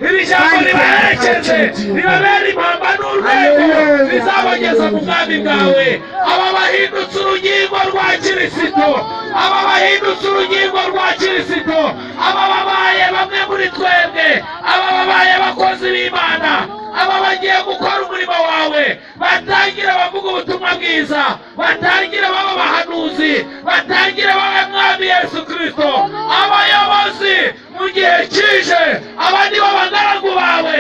Iri jambo ribaherekeze, ribabere impamba n'urwego rizabageza mu bwami bwawe. Aba bahindutse urugingo rwa Kirisito, aba bahindutse urugingo rwa Kirisito, aba babaye bamwe muri twebwe, aba babaye abakozi b'Imana, aba bagiye gukora umurimo wawe. Batangira bavuga ubutumwa bwiza, batangira baba abahanuzi, batangira baba, Mwami Yesu Kirisito, abayobozi mu gihe kije. Aba ni bo bagaragu bawe,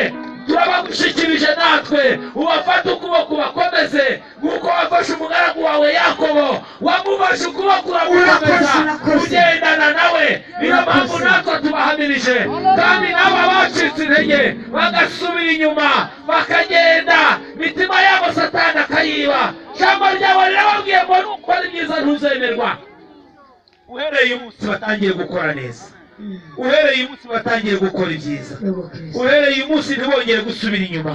turabagushyikirije natwe. Ubafate ukuboko, ubakomeze nk'uko wafashe umugaragu wawe Yakobo. Wamufashe ukuboko uramukomeza, Urakoze, urakoze. ugendana nawe. Niyo mpamvu natwe tubahamirije, kandi n'aba bacitse intege bagasubira inyuma, bakagenda imitima yabo Satani akayiba, ijambo ryawe rirababwiye ngo nukora ibyiza ntuzemerwa. Uhereye umunsi batangiye gukora neza, uhereye umunsi batangiye gukora ibyiza, Yego Kristo. uhereye umunsi ntibongere gusubira inyuma,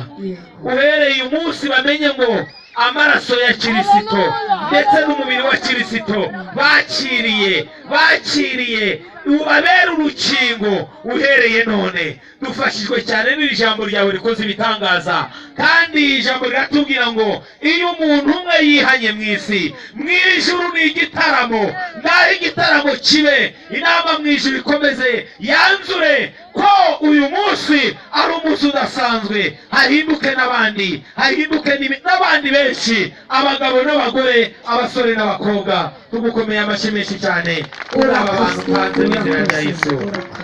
uhereye umunsi bamenye ngo amaraso ya Kirisito ndetse n'umubiri wa Kirisito bakiriye, bakiriye ubabere urukingo. Uhereye none dufashijwe cyane n'iri jambo ryawe rikoze ibitangaza, kandi iri jambo riratubwira ngo iyo umuntu umwe yihanye mu isi, mu ijuru ni igitaramo. Ngaho igitaramo kibe, inama mu ijuru ikomeze yanzure ko uyu munsi ari umunsi udasanzwe, hahinduke n'abandi, hahinduke n'abandi benshi, abagabo n'abagore, abasore n'abakobwa. Tugukomeye amashyi menshi cyane kuri aba bantu utanze mu izina rya Yesu. Urakoze.